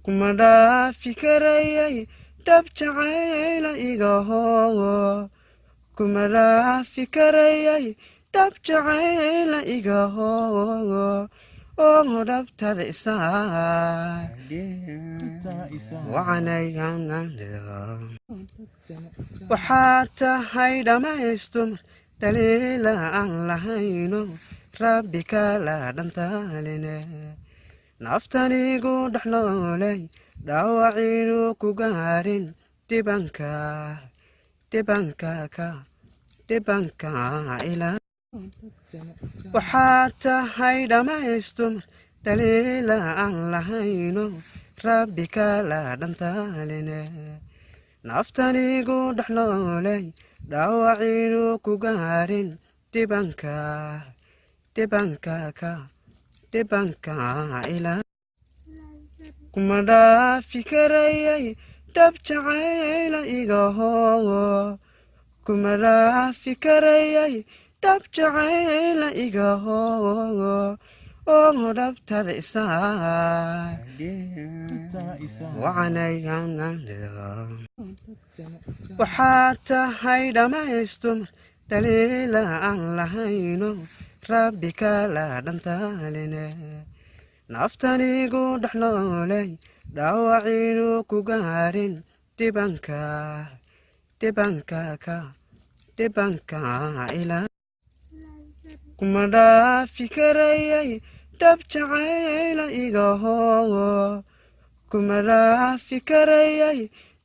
Kuma dhaafi karayay dhab jacayla iga hoogo, kuma dhaafi karayay dhab jacayla iga hoogo, oo dhabtada isaa waxaad tahay dhammaystumar dhaliila aan lahayno, Rabbi kala dhantaaline. Naftanigu dhex nooley dhaawacinu ku gaarin, dhibanka dhibanka ka dhibanka ila. Waxaad tahay dhammaystumar dhaliila aan lahayno, Rabbi kala dhantaaline. Naftanigu dhex nooley dhaawacinu ku gaarin, dhibanka dhibanka ka dhibanka ila. Kuma dhaafi karayay dhab jacayla iga hoogo, kuma dhaafi karayay dhab jacayla iga hoogo, oo dhabtada isaa waxaad tahay dhammaystumar dhaliila aan lahayno, Rabbi kala dhantaaline. Naftanigu dhex nooley dhaawacinu ku gaarin, dhibanka dhibanka ka dhibanka ila. Kuma dhaafi karayay dhab jacayla iga hoogo, kuma dhaafi karayay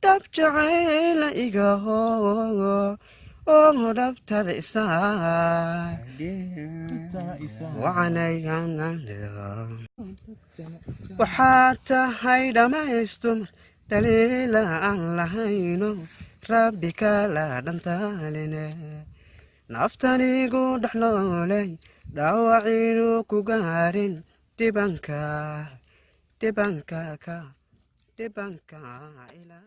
dhab jacayla iga hoogo, oo dhabtada isaa waxaad tahay dhammaystumar dhaliila aan lahayno, Rabbi kala dhantaaline. Naftanigu dhex nooley dhaawacinu ku gaarin, dhibanka dhibanka ka dhibanka ila.